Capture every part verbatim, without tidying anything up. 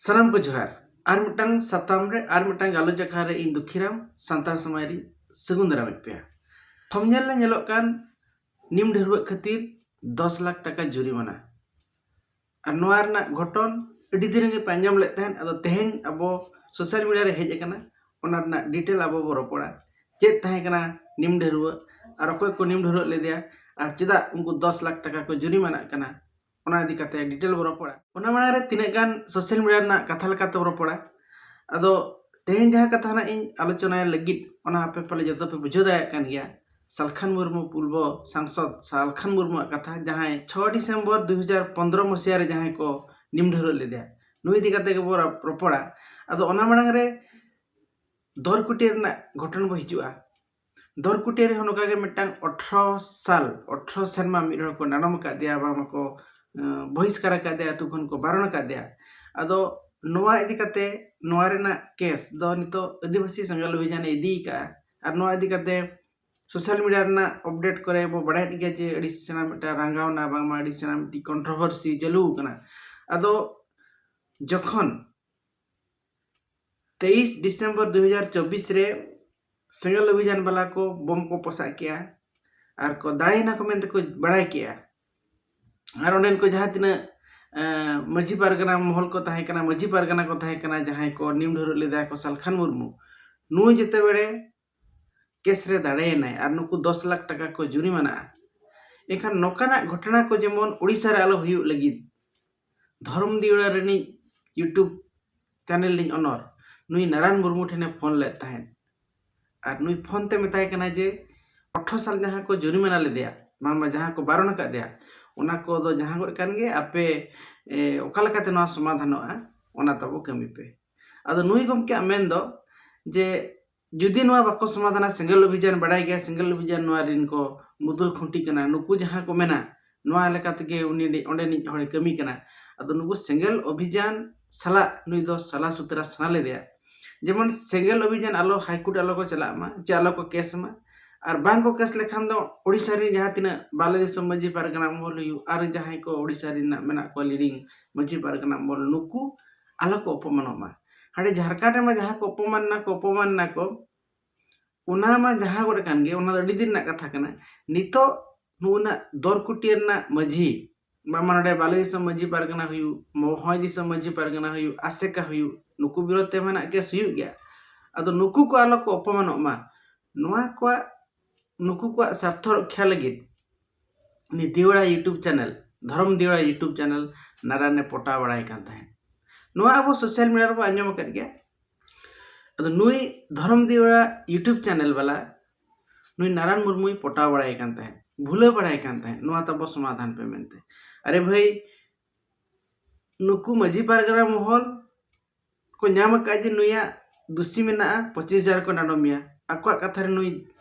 ᱥᱟᱱᱟᱢ ᱠᱚ ᱡᱚᱦᱟᱨ᱾ ᱟᱨ ᱢᱤᱫᱴᱟᱝ ᱥᱟᱛᱟᱢ ᱨᱮ, ᱟᱨ ᱢᱤᱫᱴᱟᱝ ᱜᱟᱞᱚᱪ ᱟᱠᱷᱲᱟ ᱨᱮ ᱤᱧ ᱫᱩᱠᱷᱤᱨᱟᱢ ᱥᱟᱱᱛᱟᱲ ᱥᱚᱢᱟᱡᱽ ᱨᱤᱧ ᱥᱟᱹᱜᱩᱱ ᱫᱟᱨᱟᱢᱮᱫ ᱯᱮᱭᱟ᱾ ᱛᱷᱚᱢᱵᱽᱱᱮᱞ ᱨᱮ ᱧᱮᱞᱚᱜ ᱠᱟᱱ ᱱᱤᱢ ᱰᱷᱟᱹᱨᱣᱟᱹᱜ ᱠᱷᱟᱹᱛᱤᱨ ᱫᱚᱥ ᱞᱟᱠᱷ ᱴᱟᱠᱟ ᱡᱩᱨᱤᱢᱟᱱᱟ᱾ ᱟᱨ ᱱᱚᱣᱟ ᱨᱮᱱᱟᱜ ᱜᱷᱚᱴᱚᱱ ᱟᱹᱰᱤ ᱫᱤᱱ ᱨᱮᱜᱮ ᱯᱮ ᱟᱸᱡᱚᱢ ᱞᱮᱫ ᱛᱟᱦᱮᱸᱫ᱾ ᱟᱫᱚ ᱛᱮᱦᱮᱧ ᱟᱵᱚ ᱥᱳᱥᱟᱞ ᱢᱤᱰᱤᱭᱟ ᱨᱮ ᱦᱮᱡ ᱟᱠᱟᱱᱟ, ᱚᱱᱟ ᱨᱮᱱᱟᱜ ᱰᱤᱴᱮᱞ ᱟᱵᱚ ᱵᱚ ᱨᱚᱯᱚᱲᱟ᱾ ᱪᱮᱫ ᱛᱟᱦᱮᱸ ᱠᱟᱱᱟ ᱱᱤᱢ ᱰᱷᱟᱹᱨᱣᱟᱹᱜ, ᱟᱨ ᱚᱠᱚᱭ ᱠᱚ ᱱᱤᱢ ᱰᱷᱟᱹᱨᱣᱟᱹᱜ ᱞᱮᱫᱮᱭᱟ, ᱟᱨ ᱪᱮᱫᱟᱜ ᱩᱱᱠᱩ ᱫᱚᱥ ᱞᱟᱠᱷ ᱴᱟᱠᱟ ᱠᱚ ᱡᱩᱨᱤᱢᱟᱱᱟᱜ ᱠᱟᱱᱟ, ᱚᱱᱟ ᱤᱫᱤ ᱠᱟᱛᱮ ᱰᱤᱴᱮᱞ ᱵᱚ ᱨᱚᱯᱚᱲᱟ᱾ ᱚᱱᱟ ᱢᱟᱲᱟᱝ ᱨᱮ ᱛᱤᱱᱟᱹᱜ ᱜᱟᱱ ᱥᱳᱥᱟᱞ ᱢᱤᱰᱤᱭᱟ ᱨᱮᱱᱟᱜ ᱠᱟᱛᱷᱟ ᱞᱮᱠᱟᱛᱮ ᱵᱚ ᱨᱚᱯᱚᱲᱟ᱾ ᱟᱫᱚ ᱛᱮᱦᱮᱧ ᱡᱟᱦᱟᱸ ᱠᱟᱛᱷᱟ ᱱᱟᱜ ᱤᱧ ᱟᱞᱳᱪᱚᱱᱟᱭ ᱞᱟᱹᱜᱤᱫ, ᱚᱱᱟ ᱟᱯᱮ ᱯᱟᱞᱮ ᱡᱚᱛᱚ ᱯᱮ ᱵᱩᱡᱷᱟᱹᱣ ᱫᱟᱲᱮᱭᱟᱜ ᱠᱟᱱ ᱜᱮᱭᱟ᱾ ᱥᱟᱞᱠᱷᱟᱱ ᱢᱩᱨᱢᱩ, ᱯᱩᱨᱵᱚ ᱥᱟᱝᱥᱚᱫ ᱥᱟᱞᱠᱷᱟᱱ ᱢᱩᱨᱢᱩᱣᱟᱜ ᱠᱟᱛᱷᱟ, ᱡᱟᱦᱟᱸᱭ ᱪᱷᱚ ᱰᱤᱥᱮᱢᱵᱚᱨ ᱫᱩ ᱦᱟᱡᱟᱨ ᱯᱚᱱᱫᱽᱨᱚ ᱢᱚᱥᱤᱦᱟ ᱨᱮ ᱡᱟᱦᱟᱸᱭ ᱠᱚ ᱱᱤᱢ ᱰᱷᱟᱹᱨᱣᱟᱹᱜ ᱞᱮᱫᱮᱭᱟ, ᱱᱩᱭ ᱤᱫᱤ ᱠᱟᱛᱮ ᱜᱮᱵᱚ ᱨᱚ-, ᱨᱚᱯᱚᱲᱟ᱾ ᱟᱫᱚ ᱚᱱᱟ ᱢᱟᱲᱟᱝ ᱨᱮ ᱫᱚᱨᱠᱩᱴᱤᱭᱟᱹ ᱨᱮᱱᱟᱜ ᱜᱷᱚᱴᱚᱱ ᱵᱚ ᱦᱤᱡᱩᱜᱼᱟ᱾ ᱫᱚᱨᱠᱩᱴᱤᱭᱟᱹ ᱨᱮᱦᱚᱸ ᱱᱚᱝᱠᱟ ᱜᱮ ᱢᱤᱫᱴᱟᱝ ᱟᱴᱷᱨᱚ ᱥᱟᱞ, ᱟᱴᱷᱨᱚ ᱥᱮᱨᱢᱟ ᱢᱤᱫ ᱦᱚᱲ ᱠᱚ ᱰᱟᱸᱰᱚᱢ ᱟᱠᱟᱫᱮᱭᱟ, ᱵᱟᱝ ᱢᱟᱠᱚ, ᱮᱸ, ᱵᱚᱦᱤᱥᱠᱟᱨ ᱟᱠᱟᱫᱮᱭᱟ, ᱟᱹᱛᱩ ᱠᱷᱚᱱ ᱠᱚ ᱵᱟᱨᱚᱱ ᱟᱠᱟᱫᱮᱭᱟ᱾ ᱟᱫᱚ ᱱᱚᱣᱟ ᱤᱫᱤ ᱠᱟᱛᱮ, ᱱᱚᱣᱟ ᱨᱮᱱᱟᱜ ᱠᱮᱥ ᱫᱚ ᱱᱤᱛᱚᱜ ᱟᱹᱫᱤᱵᱟᱹᱥᱤ ᱥᱮᱸᱜᱮᱞ ᱚᱵᱷᱤᱡᱟᱱᱮ ᱤᱫᱤ ᱟᱠᱟᱫᱼᱟ᱾ ᱟᱨ ᱱᱚᱣᱟ ᱤᱫᱤ ᱠᱟᱛᱮ ᱥᱳᱥᱟᱞ ᱢᱤᱰᱤᱭᱟ ᱨᱮᱱᱟᱜ ᱟᱯᱰᱮᱴ ᱠᱚᱨᱮ ᱵᱚ ᱵᱟᱲᱟᱭᱮᱫ ᱜᱮᱭᱟ ᱡᱮ ᱟᱹᱰᱤ ᱥᱮᱬᱟ ᱢᱤᱫᱴᱟᱝ ᱨᱟᱸᱜᱟᱣᱱᱟ, ᱵᱟᱝᱢᱟ ᱟᱹᱰᱤ ᱥᱮᱬᱟ ᱢᱤᱫᱴᱤᱡ ᱠᱚᱱᱴᱨᱳᱵᱷᱟᱨᱥᱤ ᱪᱟᱹᱞᱩ ᱟᱠᱟᱱᱟ᱾ ᱟᱫᱚ ᱡᱚᱠᱷᱚᱱ ᱛᱮᱭᱤᱥ ᱰᱤᱥᱮᱢᱵᱚᱨ ᱫᱩ ᱦᱟᱡᱟᱨ ᱪᱚᱵᱵᱤᱥ ᱨᱮ ᱥᱮᱸᱜᱮᱞ ᱚᱵᱷᱤᱡᱟᱱ ᱵᱟᱞᱟ ᱠᱚ ᱵᱳᱢ ᱠᱚ ᱯᱚᱥᱟᱜ ᱠᱮᱜᱼᱟ ᱟᱨ ᱠᱚ ᱫᱟᱲᱮᱭᱮᱱᱟ ᱠᱚ ᱢᱮᱱᱛᱮ ᱠᱚ ᱵᱟᱲᱟᱭ ᱠᱮᱜᱼᱟ᱾ ᱟᱨ ᱚᱸᱰᱮᱱ ᱠᱚ ᱡᱟᱦᱟᱸ ᱛᱤᱱᱟᱹᱜ, ᱮᱸ, ᱢᱟᱹᱡᱷᱤ ᱯᱟᱨᱜᱟᱱᱟ ᱢᱚᱦᱚᱞ ᱠᱚ ᱛᱟᱦᱮᱸ ᱠᱟᱱᱟ, ᱢᱟᱹᱡᱷᱤ ᱯᱟᱨᱜᱟᱱᱟ ᱠᱚ ᱛᱟᱦᱮᱸ ᱠᱟᱱᱟ, ᱡᱟᱦᱟᱸᱭ ᱠᱚ ᱱᱤᱢ ᱰᱷᱟᱹᱨᱣᱟᱹᱜ ᱞᱮᱫᱟ ᱠᱚ ᱥᱟᱞᱠᱷᱟᱱ ᱢᱩᱨᱢᱩ, ᱱᱩᱭ ᱡᱮᱛᱮ ᱵᱮᱲᱮ ᱠᱮᱥ ᱨᱮ ᱫᱟᱲᱮᱭᱮᱱᱟᱭ ᱟᱨ ᱱᱩᱠᱩ ᱫᱚᱥ ᱞᱟᱠᱷ ᱴᱟᱠᱟ ᱠᱚ ᱡᱩᱨᱤᱢᱟᱱᱟᱜᱼᱟ᱾ ᱮᱱᱠᱷᱟᱱ ᱱᱚᱝᱠᱟᱱᱟᱜ ᱜᱷᱚᱴᱚᱱᱟ ᱠᱚ ᱡᱮᱢᱚᱱ ᱳᱰᱤᱥᱟ ᱨᱮ ᱟᱞᱚ ᱦᱩᱭᱩᱜ ᱞᱟᱹᱜᱤᱫ ᱫᱷᱚᱨᱚᱢ ᱫᱤᱣᱲᱟ ᱨᱤᱱᱤᱡ YouTube ᱪᱮᱱᱮᱞ ᱨᱤᱱᱤᱡ ᱚᱱᱚᱨ ᱱᱩᱭ ᱱᱟᱨᱟᱭᱚᱱ ᱢᱩᱨᱢᱩ ᱴᱷᱮᱱᱮ ᱯᱷᱳᱱ ᱞᱮᱫ ᱛᱟᱦᱮᱸᱫ᱾ ᱟᱨ ᱱᱩᱭ ᱯᱷᱳᱱ ᱛᱮ ᱢᱮᱛᱟᱭ ᱠᱟᱱᱟ ᱡᱮ ᱟᱴᱷᱨᱚ ᱥᱟᱞ ᱡᱟᱦᱟᱸ ᱠᱚ ᱡᱩᱨᱤᱢᱟᱱᱟ ᱞᱮᱫᱮᱭᱟ, ᱵᱟᱝᱢᱟ ᱡᱟᱦᱟᱸ ᱠᱚ ᱵᱟᱨᱚᱱ ᱟᱠᱟᱫᱮᱭᱟ, ᱚᱱᱟ ᱠᱚᱫᱚ ᱡᱟᱦᱟᱸ ᱜᱚᱫ ᱠᱟᱱ ᱜᱮ, ᱟᱯᱮ, ᱮ, ᱚᱠᱟ ᱞᱮᱠᱟᱛᱮ ᱱᱚᱣᱟ ᱥᱚᱢᱟᱫᱷᱟᱱᱚᱜᱼᱟ, ᱚᱱᱟ ᱛᱟᱵᱚ ᱠᱟᱹᱢᱤ ᱯᱮ᱾ ᱟᱫᱚ ᱱᱩᱭ ᱜᱚᱢᱠᱮᱭᱟᱜ ᱢᱮᱱ ᱫᱚ ᱡᱮ ᱡᱩᱫᱤ ᱱᱚᱣᱟ ᱵᱟᱠᱚ ᱥᱚᱢᱟᱫᱷᱟᱱᱟ, ᱥᱮᱸᱜᱮᱞ ᱚᱵᱷᱤᱡᱟᱱ ᱵᱟᱲᱟᱭ ᱜᱮᱭᱟ, ᱥᱮᱸᱜᱮᱞ ᱚᱵᱷᱤᱡᱟᱱ ᱱᱚᱣᱟ ᱨᱤᱱ ᱠᱚ ᱢᱩᱫᱩᱞ ᱠᱷᱩᱱᱴᱤ ᱠᱟᱱᱟ, ᱱᱩᱠᱩ ᱡᱟᱦᱟᱸ ᱠᱚ ᱢᱮᱱᱟ, ᱱᱚᱣᱟ ᱞᱮᱠᱟ ᱛᱮᱜᱮ ᱩᱱᱤ ᱚᱸᱰᱮᱱᱤᱡ ᱦᱚᱲᱮ ᱠᱟᱹᱢᱤ ᱠᱟᱱᱟ᱾ ᱟᱫᱚ ᱱᱩᱠᱩ ᱥᱮᱸᱜᱮᱞ ᱚᱵᱷᱤᱡᱟᱱ ᱥᱟᱞᱟᱜ ᱱᱩᱭ ᱫᱚ ᱥᱟᱞᱟ ᱥᱩᱛᱨᱟ ᱥᱟᱱᱟ ᱞᱮᱫᱮᱭᱟ᱾ ᱡᱮᱢᱚᱱ ᱥᱮᱸᱜᱮᱞ ᱚᱵᱷᱤᱡᱟᱱ ᱟᱞᱚ ᱦᱟᱭᱠᱳᱨᱴ ᱟᱞᱚ ᱠᱚ ᱪᱟᱞᱟᱜ ᱢᱟ, ᱪᱮ ᱟᱞᱚ ᱠᱚ ᱠᱮᱥ ᱢᱟ᱾ ᱟᱨ ᱵᱟᱝ ᱠᱚ ᱠᱮᱥ ᱞᱮᱠᱷᱟᱱ ᱫᱚ ᱳᱰᱤᱥᱟ ᱨᱮᱱ ᱡᱟᱦᱟᱸ ᱛᱤᱱᱟᱹᱜ ᱵᱟᱞᱮ ᱫᱤᱥᱚᱢ ᱢᱟᱹᱡᱷᱤ ᱯᱟᱨᱜᱟᱱᱟ ᱢᱚᱦᱚᱞ ᱦᱩᱭᱩᱜ, ᱟᱨ ᱡᱟᱦᱟᱸᱭ ᱠᱚ ᱳᱰᱤᱥᱟ ᱨᱮᱱᱟᱜ ᱢᱮᱱᱟᱜ ᱠᱚᱣᱟ ᱞᱤᱰᱤᱝ ᱢᱟᱹᱡᱷᱤ ᱯᱟᱨᱜᱟᱱᱟ ᱢᱚᱦᱚᱞ, ᱱᱩᱠᱩ ᱟᱞᱚ ᱠᱚ ᱚᱯᱚᱢᱟᱱᱚᱜ ᱢᱟ᱾ ᱦᱟᱸᱰᱮ ᱡᱷᱟᱲᱠᱷᱚᱸᱰ ᱨᱮᱢᱟ ᱡᱟᱦᱟᱸ ᱠᱚ ᱚᱯᱚᱢᱟᱱ ᱱᱟ ᱠᱚ, ᱚᱯᱚᱢᱟᱱ ᱱᱟ ᱠᱚ, ᱚᱱᱟ ᱢᱟ ᱡᱟᱦᱟᱸ ᱠᱚᱨᱮ ᱠᱟᱱ ᱜᱮ, ᱚᱱᱟ ᱫᱚ ᱟᱹᱰᱤ ᱫᱤᱱ ᱨᱮᱱᱟᱜ ᱠᱟᱛᱷᱟ ᱠᱟᱱᱟ᱾ ᱱᱤᱛᱚᱜ ᱱᱩᱜᱼᱩ ᱱᱟ ᱫᱚᱨᱠᱩᱴᱤᱭᱟᱹ ᱨᱮᱱᱟᱜ ᱢᱟᱹᱡᱷᱤ, ᱵᱟᱝᱢᱟ ᱱᱚᱰᱮ ᱵᱟᱞᱮ ᱫᱤᱥᱚᱢ ᱢᱟᱹᱡᱷᱤ ᱯᱟᱨᱜᱟᱱᱟ ᱦᱩᱭᱩᱜ, ᱢᱚᱦᱚᱭ ᱫᱤᱥᱚᱢ ᱢᱟᱹᱡᱷᱤ ᱯᱟᱨᱜᱟᱱᱟ ᱦᱩᱭᱩᱜ, ᱟᱥᱮᱠᱟ ᱦᱩᱭᱩᱜ, ᱱᱩᱠᱩ ᱵᱤᱨᱳᱫᱷ ᱛᱮ ᱢᱮᱱᱟᱜ ᱜᱮ ᱦᱩᱭᱩᱜ ᱜᱮᱭᱟ᱾ ᱟᱫᱚ ᱱᱩᱠᱩ ᱠᱚ ᱟᱞᱚ ᱠᱚ ᱚᱯᱚᱢᱟᱱᱚᱜ ᱢᱟ, ᱱᱚᱣᱟ ᱠᱚᱣᱟᱜ, ᱱᱩᱠᱩ ᱠᱚᱣᱟᱜ ᱥᱟᱨᱛᱷᱚ ᱨᱚᱠᱷᱟ ᱞᱟᱹᱜᱤᱫ ᱩᱱᱤ ᱫᱤᱣᱲᱟ YouTube channel, ᱫᱷᱚᱨᱚᱢ ᱫᱤᱣᱲᱟ YouTube channel ᱱᱟᱨᱟᱱᱮ ᱯᱚᱴᱟᱣ ᱵᱟᱲᱟᱭ ᱠᱟᱱ ᱛᱟᱦᱮᱸᱫ᱾ ᱱᱚᱣᱟ ᱟᱵᱚ social media ᱨᱮᱵᱚ ᱟᱸᱡᱚᱢ ᱟᱠᱟᱫ ᱜᱮᱭᱟ᱾ ᱟᱫᱚ ᱱᱩᱭ ᱫᱷᱚᱨᱚᱢ ᱫᱤᱣᱲᱟ YouTube channel ᱵᱟᱞᱟ ᱱᱩᱭ ᱱᱟᱨᱟᱱ ᱢᱩᱨᱢᱩᱭ ᱯᱚᱴᱟᱣ ᱵᱟᱲᱟᱭ ᱠᱟᱱ ᱛᱟᱦᱮᱸᱫ, ᱵᱷᱩᱞᱟᱹᱣ ᱵᱟᱲᱟᱭ ᱠᱟᱱ ᱛᱟᱦᱮᱸᱫ, ᱱᱚᱣᱟ ᱛᱟᱵᱚ ᱥᱚᱢᱟᱫᱷᱟᱱ ᱯᱮ ᱢᱮᱱᱛᱮ᱾ ᱟᱨᱮ ᱵᱷᱟᱹᱭ, ᱱᱩᱠᱩ ᱢᱟᱹᱡᱷᱤ ᱯᱟᱨᱜᱟᱱᱟ ᱢᱚᱦᱚᱞ ᱠᱚ ᱧᱟᱢ ᱟᱠᱟᱫ ᱡᱮ ᱱᱩᱭᱟᱜ ᱫᱩᱥᱤ ᱢᱮᱱᱟᱜᱼᱟ, ᱯᱚᱸᱪᱤᱥ ᱦᱟᱡᱟᱨ ᱠᱚ ᱰᱟᱸᱰᱚᱢ ᱢᱮᱭᱟ, ᱟᱠᱚᱣᱟᱜ ᱠᱟᱛᱷᱟ ᱨᱮ ᱱᱩᱭ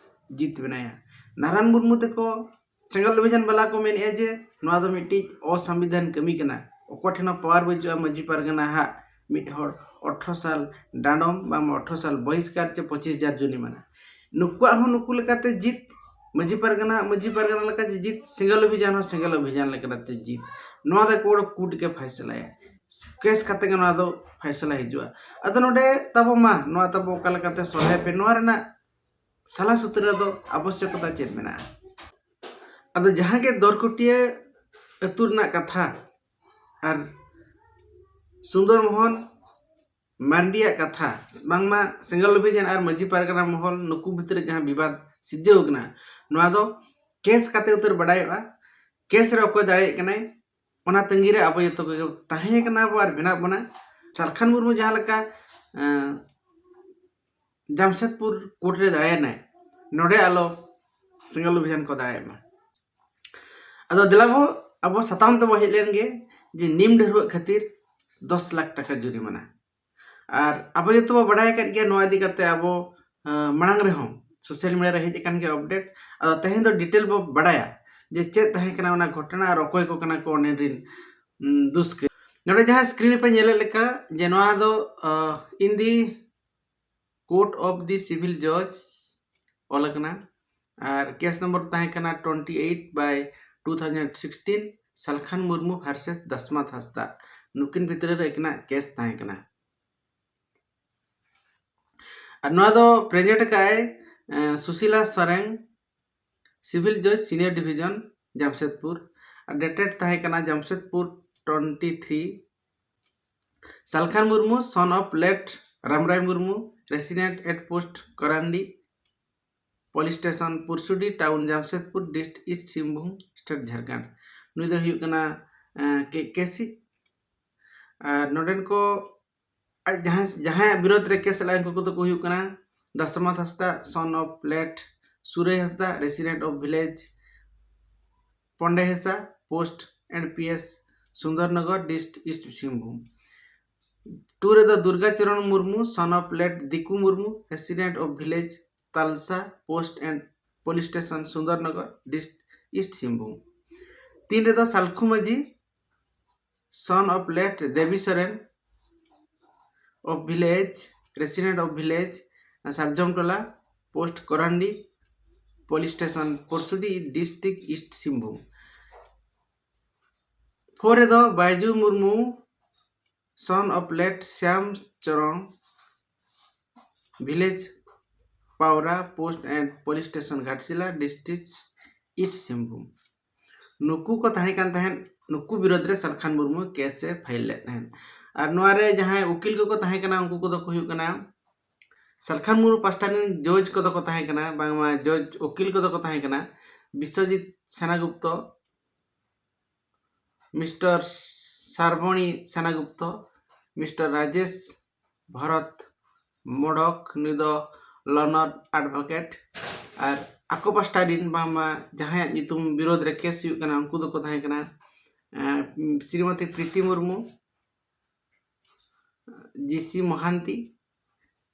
ᱡᱤᱛ ᱢᱮᱱᱟᱭᱟ᱾ ᱱᱟᱨᱟᱱ ᱢᱩᱨᱢᱩ ᱛᱮᱠᱚ ᱥᱮᱸᱜᱮᱞ ᱚᱵᱷᱤᱡᱟᱱ ᱵᱟᱞᱟ ᱠᱚ ᱢᱮᱱᱮᱫᱼᱟ ᱡᱮ ᱱᱚᱣᱟ ᱫᱚ ᱢᱤᱫᱴᱤᱡ ᱚᱥᱚᱝᱵᱤᱫᱷᱟᱱ ᱠᱟᱹᱢᱤ ᱠᱟᱱᱟ, ᱚᱠᱚᱭ ᱴᱷᱮᱱ ᱦᱚᱸ power ᱵᱟᱹᱪᱩᱜᱼᱟ ᱢᱟᱹᱡᱷᱤ ᱯᱟᱨᱜᱟᱱᱟ ᱦᱟᱜ ᱢᱤᱫ ᱦᱚᱲ ᱟᱴᱷᱨᱚ ᱥᱟᱞ ᱰᱟᱸᱰᱚᱢ ᱵᱟᱝ ᱟᱴᱷᱨᱚ ᱥᱟᱞ ᱵᱚᱦᱤᱥᱠᱟᱨ ᱪᱮ ᱯᱚᱸᱪᱤᱥ ᱦᱟᱡᱟᱨ ᱡᱩᱨᱤᱢᱟᱱᱟ᱾ ᱱᱩᱠᱩᱣᱟᱜ ᱦᱚᱸ ᱱᱩᱠᱩ ᱞᱮᱠᱟᱛᱮ ᱡᱤᱛ, ᱢᱟᱹᱡᱷᱤ ᱯᱟᱨᱜᱟᱱᱟ, ᱢᱟᱹᱡᱷᱤ ᱯᱟᱨᱜᱟᱱᱟ ᱞᱮᱠᱟ ᱡᱤᱛ, ᱥᱮᱸᱜᱮᱞ ᱚᱵᱷᱤᱡᱟᱱ ᱦᱚᱸ ᱥᱮᱸᱜᱮᱞ ᱚᱵᱷᱤᱡᱟᱱ ᱞᱮᱠᱟᱛᱮ ᱡᱤᱛ᱾ ᱱᱚᱣᱟ ᱫᱚ ᱠᱳᱨᱴ, ᱠᱳᱨᱴ ᱜᱮ ᱯᱷᱟᱭᱥᱟᱞᱟᱭᱟ, ᱠᱮᱥ ᱠᱟᱛᱮ ᱜᱮ ᱱᱚᱣᱟ ᱫᱚ ᱯᱷᱟᱭᱥᱟᱞᱟ ᱦᱤᱡᱩᱜᱼᱟ᱾ ᱟᱫᱚ ᱱᱚᱰᱮ ᱛᱟᱵᱚ ᱢᱟ ᱱᱚᱣᱟ ᱛᱟᱵᱚ ᱚᱠᱟ ᱞᱮᱠᱟᱛᱮ ᱥᱚᱞᱦᱮ ᱯᱮ, ᱱᱚᱣᱟ ᱨᱮᱱᱟᱜ ᱥᱟᱞᱟ ᱥᱩᱛᱨᱟᱹ ᱫᱚ ᱟᱵᱚᱥᱭᱚᱠᱚᱛᱟ ᱪᱮᱫ ᱢᱮᱱᱟᱜᱼᱟ? ᱟᱫᱚ ᱡᱟᱦᱟᱸ ᱜᱮ ᱫᱚᱨᱠᱩᱴᱤᱭᱟᱹ ᱟᱹᱛᱩ ᱨᱮᱱᱟᱜ ᱠᱟᱛᱷᱟ ᱟᱨ ᱥᱩᱱᱫᱚᱨ ᱢᱳᱦᱚᱱ ᱢᱟᱨᱰᱤᱭᱟᱜ ᱠᱟᱛᱷᱟ, ᱵᱟᱝᱢᱟ ᱥᱮᱸᱜᱮᱞ ᱚᱵᱷᱤᱡᱟᱱ ᱟᱨ ᱢᱟᱹᱡᱷᱤ ᱯᱟᱨᱜᱟᱱᱟ ᱢᱚᱦᱚᱞ ᱱᱩᱠᱩ ᱵᱷᱤᱛᱨᱤ ᱡᱟᱦᱟᱸ ᱵᱤᱵᱟᱫ ᱥᱤᱨᱡᱟᱹᱣ ᱠᱟᱱᱟ, ᱱᱚᱣᱟ ᱫᱚ ᱠᱮᱥ ᱠᱟᱛᱮ ᱩᱛᱟᱹᱨ ᱵᱟᱰᱟᱭᱚᱜᱼᱟ᱾ ᱠᱮᱥ ᱨᱮ ᱚᱠᱚᱭ ᱫᱟᱲᱮᱭᱟᱜ ᱠᱟᱱᱟᱭ, ᱚᱱᱟ ᱛᱟᱺᱜᱤ ᱨᱮ ᱟᱵᱚ ᱡᱚᱛᱚ ᱠᱚᱜᱮ ᱛᱟᱦᱮᱸ ᱠᱟᱱᱟ ᱵᱚ ᱟᱨ ᱢᱮᱱᱟᱜ ᱵᱚᱱᱟ᱾ ᱥᱟᱞᱠᱷᱟᱱ ᱢᱩᱨᱢᱩ ᱡᱟᱦᱟᱸ ᱞᱮᱠᱟ, ᱮᱸ, ᱡᱟᱢᱥᱮᱫᱽᱯᱩᱨ ᱠᱳᱨᱴ ᱨᱮ ᱫᱟᱲᱟᱭᱮᱱᱟᱭ, ᱱᱚᱰᱮ ᱟᱞᱚ ᱥᱮᱸᱜᱮᱞ ᱚᱵᱷᱤᱡᱟᱱ ᱠᱚ ᱫᱟᱲᱟᱭ ᱢᱟ᱾ ᱟᱫᱚ ᱫᱮᱞᱟ ᱵᱚ ᱟᱵᱚ ᱥᱟᱛᱟᱢ ᱛᱮᱵᱚ ᱦᱮᱡ ᱞᱮᱱ ᱜᱮ, ᱡᱮ ᱱᱤᱢ ᱰᱷᱟᱹᱨᱣᱟᱹᱜ ᱠᱷᱟᱹᱛᱤᱨ ᱫᱚᱥ ᱞᱟᱠᱷ ᱴᱟᱠᱟ ᱡᱩᱨᱤᱢᱟᱱᱟ᱾ ᱟᱨ ᱟᱵᱚ ᱡᱚᱛᱚ ᱵᱚ ᱵᱟᱰᱟᱭ ᱟᱠᱟᱫ ᱜᱮᱭᱟ ᱱᱚᱣᱟ ᱤᱫᱤ ᱠᱟᱛᱮ ᱟᱵᱚ, ᱟᱸ, ᱢᱟᱲᱟᱝ ᱨᱮᱦᱚᱸ social media ᱨᱮ ᱦᱮᱡ ᱟᱠᱟᱱ ᱜᱮᱭᱟ update᱾ ᱟᱫᱚ ᱛᱮᱦᱮᱧ ᱫᱚ detail ᱵᱚ ᱵᱟᱰᱟᱭᱟ ᱡᱮ ᱪᱮᱫ ᱛᱟᱦᱮᱸ ᱠᱟᱱᱟ ᱚᱱᱟ ᱜᱷᱚᱴᱚᱱᱟ ᱟᱨ ᱚᱠᱚᱭ ᱠᱚ ᱠᱟᱱᱟ ᱠᱚ ᱚᱸᱰᱮ ᱨᱤᱱ, ᱩᱸ, ᱫᱩᱥᱠᱨᱤ᱾ ᱱᱚᱰᱮ ᱡᱟᱦᱟᱸ screen ᱨᱮᱯᱮ ᱧᱮᱞᱮᱫ ᱞᱮᱠᱟ ᱡᱮ ᱱᱚᱣᱟ ᱫᱚ, ᱟᱸ, in the Court of the Civil Judge ᱚᱞ ᱟᱠᱟᱱᱟ᱾ ᱟᱨ case number ᱛᱟᱦᱮᱸ ᱠᱟᱱᱟ twenty eight by two thousand sixteen, Salkhan Murmu versus Dasmat ᱦᱟᱸᱥᱫᱟ᱾ ᱱᱩᱠᱤᱱ ᱵᱷᱤᱛᱨᱤ ᱨᱮ ᱟᱹᱠᱤᱱᱟᱜ ᱠᱮᱥ ᱛᱟᱦᱮᱸ ᱠᱟᱱᱟ᱾ ᱟᱨ ᱱᱚᱣᱟ ᱫᱚ ᱯᱨᱮᱡᱮᱱᱴ ᱟᱠᱟᱫᱼᱟᱭ ᱥᱩᱥᱤᱞᱟ ᱥᱚᱨᱮᱱ, ᱥᱤᱵᱷᱤᱞ ᱡᱚᱡᱽ, ᱥᱤᱱᱤᱭᱟᱨ ᱰᱤᱵᱷᱤᱡᱚᱱ, ᱡᱟᱢᱥᱮᱫᱽᱯᱩᱨ᱾ ᱟᱨ ᱰᱮᱴᱮᱰ ᱛᱟᱦᱮᱸ ᱠᱟᱱᱟ Jamshedpur twenty three. Salkhan Murmu, son of late Ramrai Murmu, resident at post Korandi, police station Pursudi, town Jamshedpur, dist east Singhbhum, state Jharkhand. ᱱᱩᱭ ᱫᱚ ᱦᱩᱭᱩᱜ ᱠᱟᱱᱟ ᱠᱮᱥᱤ᱾ ᱟᱨ ᱱᱚᱰᱮᱱ ᱠᱚ ᱟᱡ ᱡᱟᱦᱟᱸᱭ ᱡᱟᱦᱟᱸᱭᱟᱜ ᱵᱤᱨᱳᱫᱷ ᱨᱮ ᱠᱮᱥ ᱞᱮᱫᱼᱟ, ᱩᱱᱠᱩ ᱠᱚᱫᱚ ᱠᱚ ᱦᱩᱭᱩᱜ ᱠᱟᱱᱟ Dasmat Hansda, son of late Surai Hansda, resident of village Pondehesa, post and P S Sundarnagar, dist east Singhbhum. Two ᱨᱮᱫᱚ Durga Charan Murmu, son of late Diku Murmu, resident of village Talsa, post and police station Sundarnagar, dist east Singhbhum. ᱛᱤᱱ ᱨᱮᱫᱚ Salkhu Majhi, son of late Debi Soren, of village, resident of village Sarjom Tola, post Korandi, police station Pursudi, dist east Singhbhum. Four ᱨᱮᱫᱚ Byju Murmu, son of late Shyam ᱪᱚᱨᱚᱱ, ᱵᱷᱤᱞᱮᱡᱽ ᱯᱟᱣᱨᱟ, post and police station Ghatshila, ᱰᱤᱥᱴ east Singhbhum. ᱱᱩᱠᱩ ᱠᱚ ᱛᱟᱦᱮᱸ ᱠᱟᱱ ᱛᱟᱦᱮᱸᱫ, ᱱᱩᱠᱩ ᱵᱤᱨᱳᱫᱷ ᱨᱮ ᱥᱟᱞᱠᱷᱟᱱ ᱢᱩᱨᱢᱩ ᱠᱮᱥ ᱮ ᱯᱷᱟᱭᱤᱞ ᱞᱮᱫ ᱛᱟᱦᱮᱸᱫ᱾ ᱟᱨ ᱱᱚᱣᱟ ᱨᱮ ᱡᱟᱦᱟᱸᱭ ᱩᱠᱤᱞ ᱠᱚᱠᱚ ᱛᱟᱦᱮᱸ ᱠᱟᱱᱟ, ᱩᱱᱠᱩ ᱠᱚᱫᱚ ᱠᱚ ᱦᱩᱭᱩᱜ ᱠᱟᱱᱟ ᱥᱟᱞᱠᱷᱟᱱ ᱢᱩᱨᱢᱩ ᱯᱟᱥᱴᱟ ᱨᱮᱱ ᱡᱚᱡᱽ ᱠᱚᱫᱚ ᱠᱚ ᱛᱟᱦᱮᱸ ᱠᱟᱱᱟ, ᱵᱟᱝᱢᱟ ᱡᱚᱡᱽ ᱩᱠᱤᱞ ᱠᱚᱫᱚ ᱠᱚ ᱛᱟᱦᱮᱸ ᱠᱟᱱᱟ ᱵᱤᱥᱥᱚᱡᱤᱛ ᱥᱮᱱᱟᱜᱩᱯᱛᱚ, ᱢᱤᱥᱴᱟᱨ ᱥᱟᱨᱵᱚᱬᱤ ᱥᱮᱱᱟᱜᱩᱯᱛᱚ, ᱢᱤᱥᱴᱟᱨ ᱨᱟᱡᱮᱥ ᱵᱷᱚᱨᱚᱛ ᱢᱚᱰᱚᱠ, ᱱᱩᱭ ᱫᱚ ᱞᱚᱱᱚᱨ ᱮᱰᱵᱷᱚᱠᱮᱴ᱾ ᱟᱨ ᱟᱠᱚ ᱯᱟᱥᱴᱟ ᱨᱤᱱ ᱵᱟᱝᱢᱟ ᱡᱟᱦᱟᱸᱭᱟᱜ ᱧᱩᱛᱩᱢ ᱵᱤᱨᱳᱫᱷ ᱨᱮ ᱠᱮᱥ ᱦᱩᱭᱩᱜ ᱠᱟᱱᱟ, ᱩᱱᱠᱩ ᱫᱚᱠᱚ ᱛᱟᱦᱮᱸ ᱠᱟᱱᱟ ᱮᱸ, ᱥᱨᱤᱢᱚᱛᱤ ᱯᱨᱤᱛᱤ ᱢᱩᱨᱢᱩ, ᱡᱤ ᱥᱤ ᱢᱚᱦᱟᱱᱛᱤ,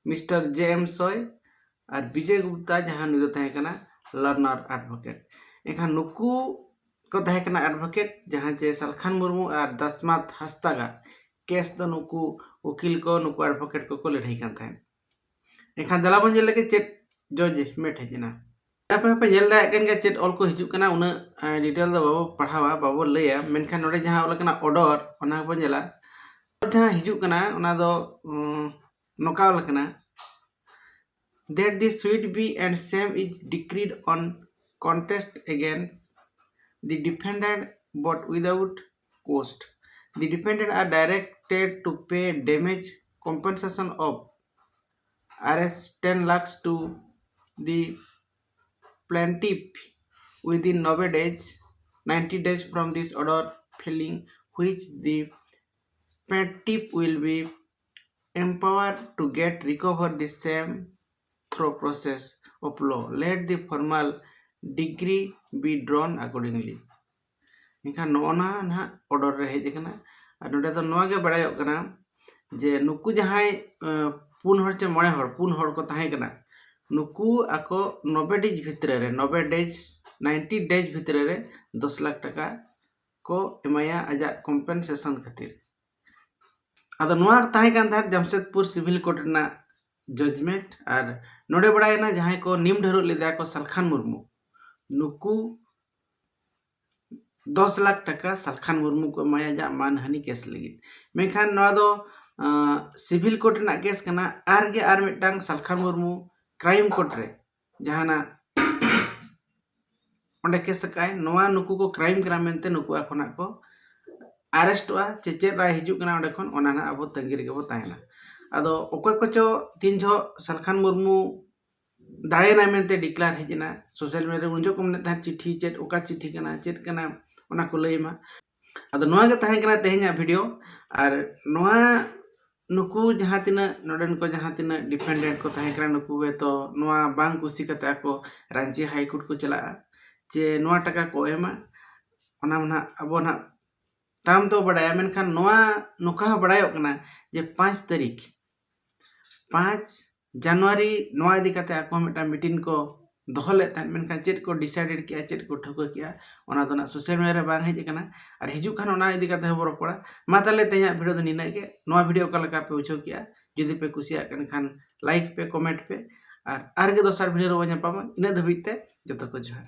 ᱢᱤᱥᱴᱟᱨ ᱡᱮ ᱮᱢ ᱥᱚᱭ ᱟᱨ ᱵᱤᱡᱚᱭ ᱜᱩᱯᱛᱟ, ᱡᱟᱦᱟᱸ ᱱᱩᱭ ᱫᱚ ᱛᱟᱦᱮᱸ ᱠᱟᱱᱟ ᱞᱟᱨᱱᱟᱨ ᱮᱰᱵᱷᱚᱠᱮᱴ᱾ ᱮᱱᱠᱷᱟᱱ ᱱᱩᱠᱩ ᱠᱚ ᱛᱟᱦᱮᱸ ᱠᱟᱱᱟ ᱮᱰᱵᱷᱚᱠᱮᱴ, ᱡᱟᱦᱟᱸ ᱪᱮ ᱥᱟᱞᱠᱷᱟᱱ ᱢᱩᱨᱢᱩ ᱟᱨ ᱫᱟᱥᱢᱟᱛ ᱦᱟᱸᱥᱫᱟᱜᱟᱜ ᱠᱮᱥ ᱫᱚ ᱱᱩᱠᱩ ᱩᱠᱤᱞ ᱠᱚ, ᱱᱩᱠᱩ ᱮᱰᱵᱷᱚᱠᱮᱴ ᱠᱚᱠᱚ ᱞᱟᱹᱲᱦᱟᱹᱭ ᱠᱟᱱ ᱛᱟᱦᱮᱸᱫ᱾ ᱮᱱᱠᱷᱟᱱ ᱫᱮᱞᱟ ᱵᱚᱱ ᱧᱮᱞ ᱞᱮᱜᱮ ᱪᱮᱫ ᱡᱚᱡᱽᱢᱮᱱᱴ ᱦᱮᱡ ᱮᱱᱟ᱾ ᱟᱯᱮ ᱦᱚᱸᱯᱮ ᱧᱮᱞ ᱫᱟᱲᱮᱭᱟᱜ ᱠᱟᱱ ᱜᱮᱭᱟ ᱪᱮᱫ ᱚᱞ ᱠᱚ ᱦᱤᱡᱩᱜ ᱠᱟᱱᱟ, ᱩᱱᱟᱹᱜ ᱰᱤᱴᱮᱞ ᱫᱚ ᱵᱟᱵᱚ ᱯᱟᱲᱦᱟᱣᱟ, ᱵᱟᱵᱚ ᱞᱟᱹᱭᱟ, ᱢᱮᱱᱠᱷᱟᱱ ᱱᱚᱰᱮ ᱡᱟᱦᱟᱸ ᱚᱞ ᱠᱟᱱᱟ order, ᱚᱱᱟ ᱦᱚᱸᱵᱚ ᱧᱮᱞᱟ᱾ Order ᱡᱟᱦᱟᱸ ᱦᱤᱡᱩᱜ ᱠᱟᱱᱟ ᱚᱱᱟ ᱫᱚ ᱩᱸ, ᱱᱚᱝᱠᱟ ᱚᱞ ᱠᱟᱱᱟ, that the suit be and same is decreed on contest against the defendant but without cost. The defendant are directed to pay damage compensation of Rs ten lakhs to the plaintiff within ninety days, ninety days from this order, failing which the plaintiff will be empowered to get recover the same through process of law. Let the formal decree be drawn accordingly. ᱮᱱᱠᱷᱟᱱ ᱱᱚᱜᱼᱚ ᱱᱟ ᱱᱟᱦᱟᱜ order ᱨᱮ ᱦᱮᱡ ᱟᱠᱟᱱᱟ᱾ ᱟᱨ ᱱᱚᱰᱮ ᱫᱚ ᱱᱚᱣᱟ ᱜᱮ ᱵᱟᱲᱟᱭᱚᱜ ᱠᱟᱱᱟ ᱡᱮ ᱱᱩᱠᱩ ᱡᱟᱦᱟᱸᱭ ᱟᱸ, ᱯᱩᱱ ᱦᱚᱲ ᱪᱮ ᱢᱚᱬᱮ ᱦᱚᱲ, ᱯᱩᱱ ᱦᱚᱲ ᱠᱚ ᱛᱟᱦᱮᱸ ᱠᱟᱱᱟ, ᱱᱩᱠᱩ ᱟᱠᱚ ᱱᱚᱵᱮ days ᱵᱷᱤᱛᱨᱤ ᱨᱮ, ᱱᱚᱵᱮ days, ninety days ᱵᱷᱤᱛᱨᱤ ᱨᱮ ᱫᱚᱥ ᱞᱟᱠᱷ ᱴᱟᱠᱟ ᱠᱚ ᱮᱢᱟᱭᱟ ᱟᱡᱟᱜ compensation ᱠᱷᱟᱹᱛᱤᱨ᱾ ᱟᱫᱚ ᱱᱚᱣᱟ ᱛᱟᱦᱮᱸ ᱠᱟᱱ ᱛᱟᱦᱮᱸᱫ ᱡᱟᱢᱥᱮᱫᱽᱯᱩᱨ civil court ᱨᱮᱱᱟᱜ judgment᱾ ᱟᱨ ᱱᱚᱰᱮ ᱵᱟᱲᱟᱭᱮᱱᱟ ᱡᱟᱦᱟᱸᱭ ᱠᱚ ᱱᱤᱢ ᱰᱷᱟᱹᱨᱩᱜ ᱞᱮᱫᱟ ᱠᱚ ᱥᱟᱞᱠᱷᱟᱱ ᱢᱩᱨᱢᱩ, ᱱᱩᱠᱩ ᱫᱚᱥ ᱞᱟᱠᱷ ᱴᱟᱠᱟ ᱥᱟᱞᱠᱷᱟᱱ ᱢᱩᱨᱢᱩ ᱠᱚ ᱮᱢᱟᱭᱟ ᱟᱡᱟᱜ ᱢᱟᱱᱦᱟᱹᱱᱤ ᱠᱮᱥ ᱞᱟᱹᱜᱤᱫ᱾ ᱢᱮᱱᱠᱷᱟᱱ ᱱᱚᱣᱟ ᱫᱚ ᱟᱸ, civil court ᱨᱮᱱᱟᱜ ᱠᱮᱥ ᱠᱟᱱᱟ᱾ ᱟᱨ ᱜᱮ ᱟᱨ ᱢᱤᱫᱴᱟᱝ ᱥᱟᱞᱠᱷᱟᱱ ᱢᱩᱨᱢᱩ crime court ᱨᱮ ᱡᱟᱦᱟᱱᱟᱜ ᱚᱸᱰᱮ ᱠᱮᱥ ᱟᱠᱟᱫᱟᱭ, ᱱᱚᱣᱟ ᱱᱩᱠᱩ ᱠᱚ crime ᱠᱟᱱᱟ ᱢᱮᱱᱛᱮ ᱱᱩᱠᱩ ᱟᱠᱚ ᱱᱟᱜ ᱠᱚ arrestᱚᱜᱼᱟ᱾ ᱪᱮ ᱪᱮᱫ ᱨᱟᱭ ᱦᱤᱡᱩᱜ ᱠᱟᱱᱟ ᱚᱸᱰᱮ ᱠᱷᱚᱱ, ᱚᱱᱟ ᱱᱟᱜ ᱟᱵᱚ ᱛᱟᱺᱜᱤ ᱨᱮᱜᱮ ᱵᱚ ᱛᱟᱦᱮᱱᱟ᱾ ᱟᱫᱚ ᱚᱠᱚᱭ ᱠᱚᱪᱚ ᱛᱤᱱ ᱡᱚᱦᱚᱜ ᱥᱟᱞᱠᱷᱟᱱ ᱢᱩᱨᱢᱩ ᱫᱟᱲᱮᱭᱮᱱᱟᱭ ᱢᱮᱱᱛᱮ declare ᱦᱮᱡ ᱮᱱᱟ social media ᱨᱮ, ᱩᱱ ᱡᱚᱦᱚᱜ ᱠᱚ ᱢᱮᱱᱮᱫ ᱛᱟᱦᱮᱸᱫ ᱪᱤᱴᱷᱤ ᱪᱮᱫ, ᱚᱠᱟ ᱪᱤᱴᱷᱤ ᱠᱟᱱᱟ, ᱪᱮᱫ ᱠᱟᱱᱟ, ᱚᱱᱟ ᱠᱚ ᱞᱟᱹᱭ ᱢᱟ᱾ ᱟᱫᱚ ᱱᱚᱣᱟ ᱜᱮ ᱛᱟᱦᱮᱸ ᱠᱟᱱᱟ ᱛᱮᱦᱮᱧᱟᱜ video᱾ ᱟᱨ ᱱᱚᱣᱟ ᱱᱩᱠᱩ ᱡᱟᱦᱟᱸ ᱛᱤᱱᱟᱹᱜ ᱱᱚᱰᱮᱱ ᱠᱚ ᱡᱟᱦᱟᱸ ᱛᱤᱱᱟᱹᱜ defendant ᱠᱚ ᱛᱟᱦᱮᱸ ᱠᱟᱱᱟ, ᱱᱩᱠᱩ ᱜᱮ ᱛᱚ ᱱᱚᱣᱟ ᱵᱟᱝ ᱠᱩᱥᱤ ᱠᱟᱛᱮ ᱟᱠᱚ ᱨᱟᱸᱪᱤ High Court ᱠᱚ ᱪᱟᱞᱟᱜᱼᱟ ᱡᱮ ᱱᱚᱣᱟ ᱴᱟᱠᱟ ᱠᱚ ᱮᱢᱟ᱾ ᱚᱱᱟ ᱢᱟ ᱱᱟᱦᱟᱜ ᱟᱵᱚ ᱱᱟᱦᱟᱜ ᱛᱟᱭᱚᱢ ᱛᱮᱵᱚ ᱵᱟᱰᱟᱭᱟ᱾ ᱢᱮᱱᱠᱷᱟᱱ ᱱᱚᱣᱟ ᱱᱚᱝᱠᱟ ᱦᱚᱸ ᱵᱟᱰᱟᱭᱚᱜ ᱠᱟᱱᱟ ᱡᱮ ᱯᱟᱸᱪ ᱛᱟᱹᱨᱤᱠᱷ, ᱯᱟᱸᱪ ᱡᱟᱱᱩᱣᱟᱨᱤ ᱱᱚᱣᱟ ᱤᱫᱤ ᱠᱟᱛᱮ ᱟᱠᱚ ᱦᱚᱸ ᱢᱤᱫᱴᱟᱝ meeting ᱠᱚ ᱫᱚᱦᱚ ᱞᱮᱫ ᱛᱟᱦᱮᱸᱫ, ᱢᱮᱱᱠᱷᱟᱱ ᱪᱮᱫ ᱠᱚ decided ᱠᱮᱜᱼᱟ, ᱪᱮᱫ ᱠᱚ ᱴᱷᱟᱹᱣᱠᱟᱹ ᱠᱮᱜᱼᱟ, ᱚᱱᱟ ᱫᱚ ᱱᱟᱜ social media ᱨᱮ ᱵᱟᱝ ᱦᱮᱡ ᱟᱠᱟᱱᱟ᱾ ᱟᱨ ᱦᱤᱡᱩᱜ ᱠᱷᱟᱱ ᱚᱱᱟ ᱤᱫᱤ ᱠᱟᱛᱮ ᱦᱚᱸᱵᱚ ᱨᱚᱯᱚᱲᱟ᱾ ᱢᱟ ᱛᱟᱦᱞᱮ ᱛᱮᱦᱮᱧᱟᱜ video ᱫᱚ ᱱᱤᱱᱟᱹᱜ ᱜᱮ᱾ ᱱᱚᱣᱟ video ᱚᱠᱟ ᱞᱮᱠᱟ ᱯᱮ ᱵᱩᱡᱷᱟᱹᱣ ᱠᱮᱜᱼᱟ? ᱡᱩᱫᱤ ᱯᱮ ᱠᱩᱥᱤᱭᱟᱜ ᱠᱟᱱ ᱠᱷᱟᱱ like ᱯᱮ, comment ᱯᱮ, ᱟᱨ ᱟᱨᱜᱮ ᱫᱚᱥᱟᱨ ᱵᱷᱤᱰᱤᱭᱳ ᱨᱮᱵᱚᱱ ᱧᱟᱯᱟᱢᱟ᱾ ᱤᱱᱟᱹᱜ ᱫᱷᱟᱹᱵᱤᱡ ᱛᱮ ᱡᱚᱛᱚ ᱠᱚ ᱡᱚᱦᱟᱨ᱾